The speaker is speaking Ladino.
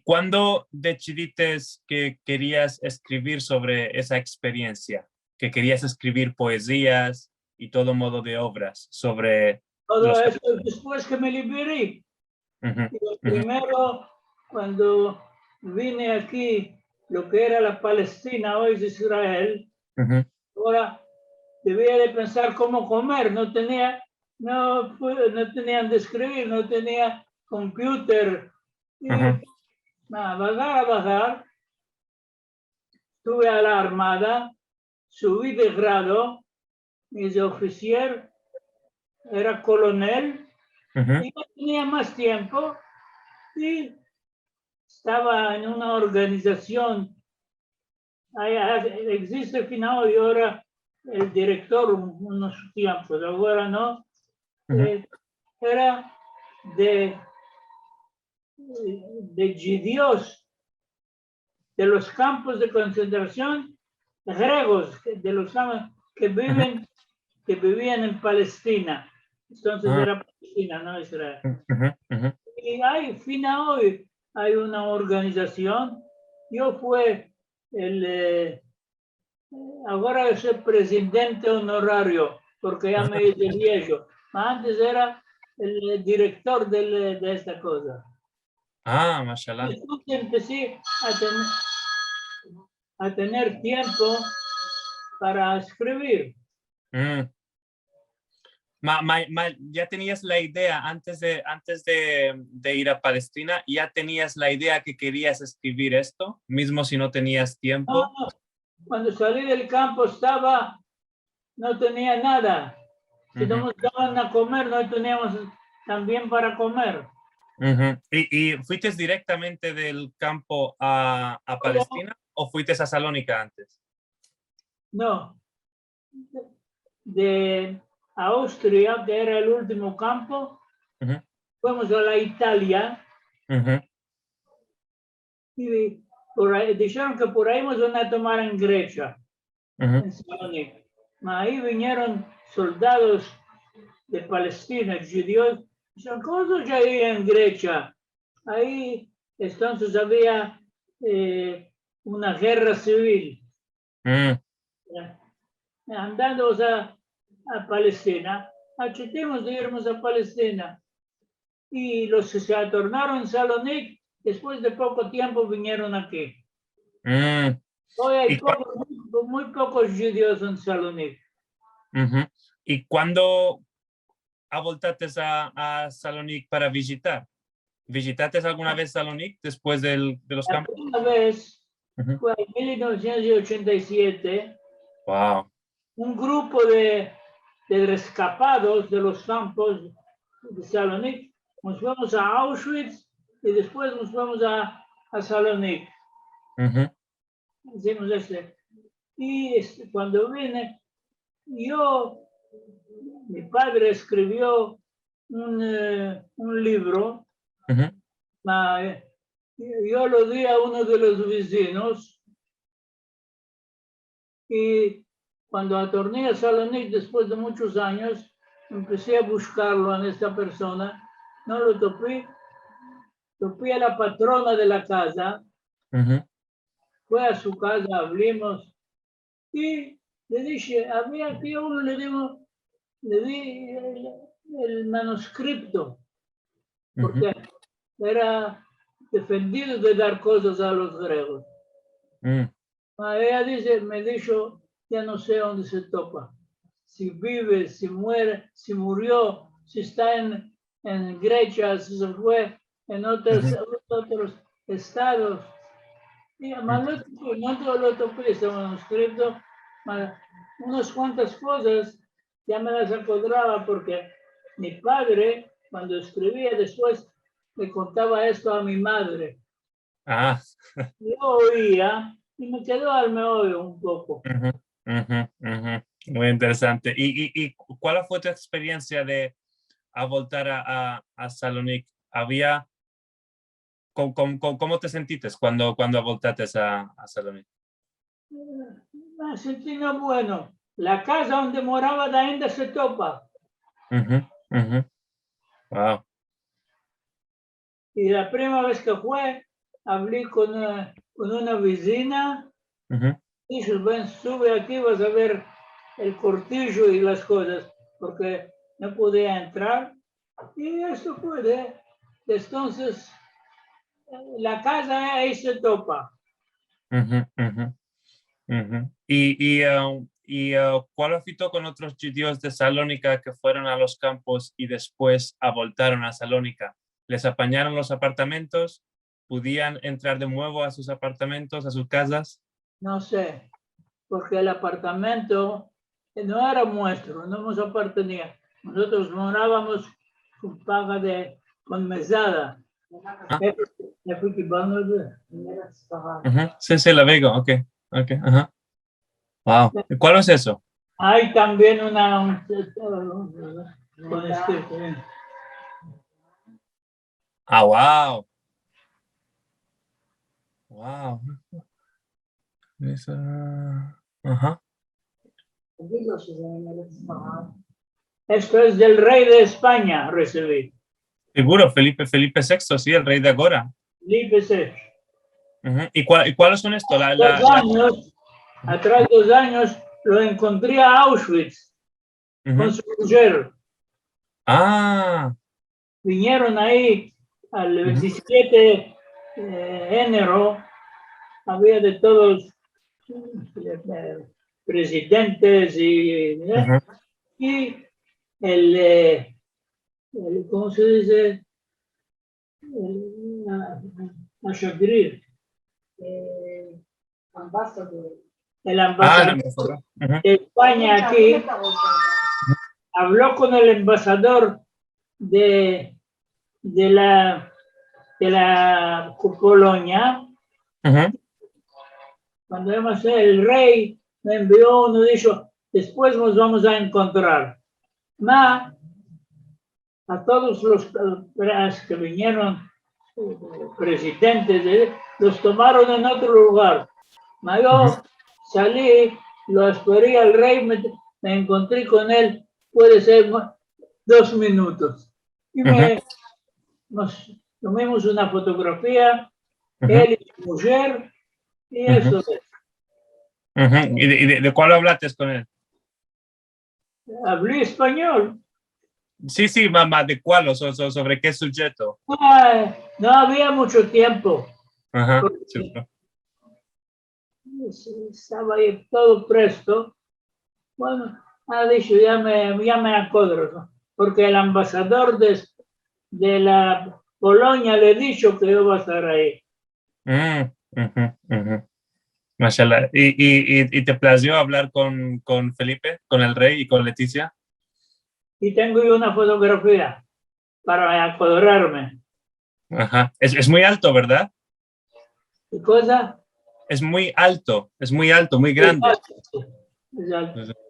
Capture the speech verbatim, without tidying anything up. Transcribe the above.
kuando desidites ke kerias eskrivir sovre esa eksperiensia, ke kerias eskrivir poezias i todo modo de ovras sovre... Todo esto despues ke me liberi. I lo primero, kuando vine aki, lo ke era la Palestina, oy es Israel, agora devia de pensar komo komer, no tenia, no pu-, no tenia onde eskrivir, no tenia kompyuter. I a vagar, a vagar, estuve a la armada, suvi de grado, i de ofisier, era kolonel, i ya tenia mas tiempo, i estava en una organizasion. Ay, ay, egziste final, yo era el direktor un-, unos tiempos, agora no. Eh, era de, de djudios de los kampos de konsentrasion gregos, de los kampos ke biven, ke bivian en Palestina. Entonses era Palestina, no Israel. I ay, fina oy, ay una organizasion. Yo fui el, eh, agora yo so prezidente onorario, porke ya me ize viejo. Antes era el direktor del, de esta koza. Ah, mashallah. Entonses empesi a ten-, a tener tiempo para eskrivir. Ma, ma, ma, ya tenias la idea antes de, antes de, de ir a Palestina, ya tenias la idea ke kerias eskrivir esto, mizmo si no tenias tiempo? No, no. Kuando sali del kampo estava, no tenia nada. Si no mos davan a komer, no teniamos tambien para komer. I, i fuites direktamente del kampo a, a Palestina o fuites a Salonika antes? No. De Austria, ke era el ultimo kampo, fuimos a la Italia. I por ay, disheron ke por ay mos van a tomar en Gresia, en Salonik. Ma ay vinieron soldados de Palestina, djudios, disheron, "Komo ya ay en Gresia?" Ay, entonses avia, eh, una gerra sivil. Ya. Andando, o sea, a Palestina, achetimos de irmos a Palestina. I los ke se atornaron en Salonik, despues de poko tiempo vinieron aki. Oy ay pokos, muy, muy pokos djudios en Salonik. I kuando avoltates a, a Salonik para vijitar? Vijitates alguna vez Salonik despues del, de los kampos? La primera vez fue en mil novesientos ochenta i siete. Wow. Un grupo de, de reskapados de los kampos de Salonik, mos fuimos a Auschwitz i despues mos fuimos a, a Salonik. Izimos este. I, este, kuando vine, yo, mi padre eskrivio un, eh, un livro, ma, eh, yo lo di a uno de los vizinos, i kuando atorni a Salonik, despues de munchos anyos, empesi a bushkarlo a esta persona, no lo topi, topi a la patrona de la kaza, fui a su kaza, avlimos, i le dishe, avia aki uno, le digo, le di el, el manuskripto, porke era defendido de dar kozas a los gregos. Ma eya dize, me disho, ya no se onde se topa. Si bive, si muere, si murio, si esta en, en Gresia, si se fue en otros, otros estados. I, ma no, no lo topi este manuskripto, ma unas kuantas kozas ya me las akodrava, porke mi padre, kuando eskrivia, despues le kontava esto a mi madre. Yo oia i me kedo al meoyo un poko. Muy interesante. I, i, i kual fue tu eksperiensia de avoltar a, a, a Salonik? Avia, kom-, kom-, kom-, komo te sentites kuando, kuando avoltates a, a Salonik? Me senti no bueno. La kaza onde morava ainda se topa. Wow. I la primera vez ke fue, avli kon, eh, kon una vezina, disho, "Ven, sube aki, vas a ver el kortijo i las kozas", porke no podia entrar. I esto fue de, de entonses, eh, la kaza ayi se topa. I, i, eh, i, eh, kualo afito kon otros djudios de Salonika ke fueron a los kampos i despues avoltaron a Salonika? Les apanyaron los apartamentos? Podian entrar de muevo a sus apartamentos, a sus kazas? No se, porke el apartamento no era muestro, no mos apartenia. Mozotros moravamos kon paga de, kon mezada. Ah. Eh, eh, fui ki bando de... Si, si, la veo. Ok, ok, aha. Wow. I kualo es esto? Ay tambien una, un, un, un, este, eh. Ah, wow. Wow. Esa, aha. Esto es del rey de Espanya, resevi. Seguro, Felipe, Felipe seksto, si, el rey de agora. Felipe seksto. I kua-, i kualos son estos? La, la, dos anyos, atras dos anyos, lo enkontri a Auschwitz kon su mujer. Ah. Vinieron ayi al veintisiete, eh, enero, avia de todos, eh, presidentes i, eh, i el, eh, el, komo se dize? El, a, a shagrir, eh, ambasador. El ambasador de Espanya aki avlo kon el ambasador de, de la, de la Polonia. Kuando emos, el rey me envio uno, disho, "Despues mos vamos a enkontrar". Ma, a todos los, eh, ke vinieron, eh, presidentes, eh, los tomaron en otro lugar. Ma yo sali, lo esperi al rey, me, me enkontri kon el, puede ser ma-, dos minutos. I me, mos tomimos una fotografia, el i su mujer, i esto es. I de, i de, de kualo avlates kon el? Avli espanyol. Si, si, ma, ma, de kualo, so-, so-, sovre ke sujeto? Ay, no avia muncho tiempo. Aha, porke si, no. Estava ayi todo presto. Bueno, a disho, ya me, ya me akodro, no? Porke el ambasador de, de la Polonia le disho ke yo va a estar ayi. Mashallah. I, i, i, i te plazio avlar kon, kon Felipe, kon el rey i kon Letizia? I tengo yo una fotografia para akodrarme. Aha. Es, es muy alto, verdad? Ke koza? Es muy alto, es muy alto, muy grande. Es alto, es alto.